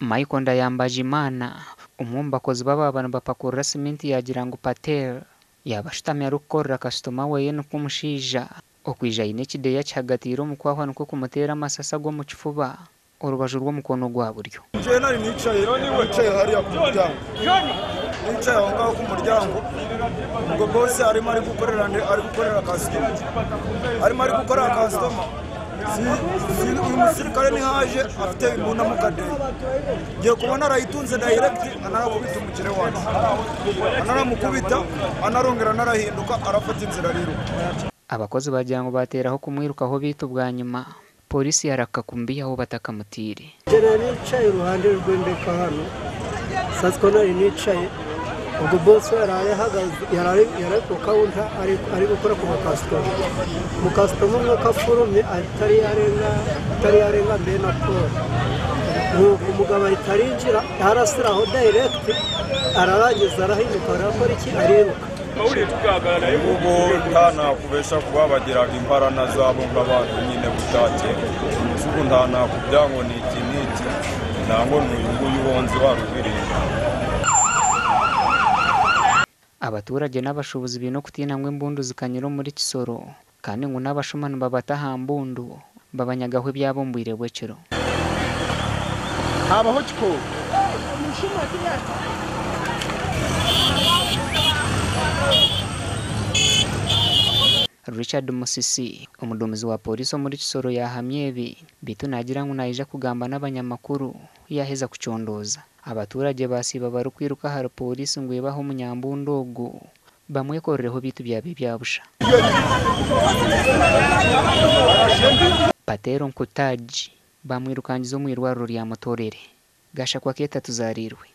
Michael Ndayambajimana umwe mu bakozi baba abantu bapakurura simenti yagira ngo Patel yabashitamye arukorera customer weye no kumushija okwija ine kideya cyagatiro mu kwahwa nuko kumutera amasasa go mu kifuba urubaje rwo mukono gwa buryo. Nje nari nicaye nicaye hariya ku muryango nicaye aho ngaho ku muryango ngo boss arimo ari gukorera ari gukorera customer arimo ari gukorera customer uyu musirikare ni haje afite imbunda mu kadeyi ngiye kubona arayitunze direct anarakubita umukire wacu anaramukubita anarongera anarahinduka arafata inzira rero. Abakozi bagira ngo bateraho kumwirukaho bitu bwa nyuma polisi yarakakumbiye aho batakamutire. Nicaye iruhande rw'indeka hano sasiko nari nicaye ubwo boss yarahagaze yarari ku counter ari gukora ku customer mu customer umwe kafurumye atari yarenga mbere na Paul nuko umugabo atarinjira arasiraho direct ararangiza arahinduka arakora iki ariruka. Ubu nta kubesha kuba bagiraga imparana zabo nk'abantu nyine bushake ubu nta nakubyango ni iki n'iki ntango n'uyu nguyu wonzi warubirinda. Abaturage n'abashobozi bino kutina ngo imbundu zikanyura muri Kisoro kandi ngo n'abashumana babataha mbundu babanyagaho ibyabo mbwire bwekero habaho kiko Richard Musisi umudumizi wa polisi muri Kisoro yahamye ibi bitu nagira ngo nayija kugamba n'abanyamakuru yaheza kucondoza. Abaturage basiba barukwiruka hari polisi ngo ibaho umunyambundogo bamwekorereho bitu byabe byabusha. Patero Nkutaji bamwirukangiza mu irwaro rya Mutorere gashakwa keta tuzarirwe.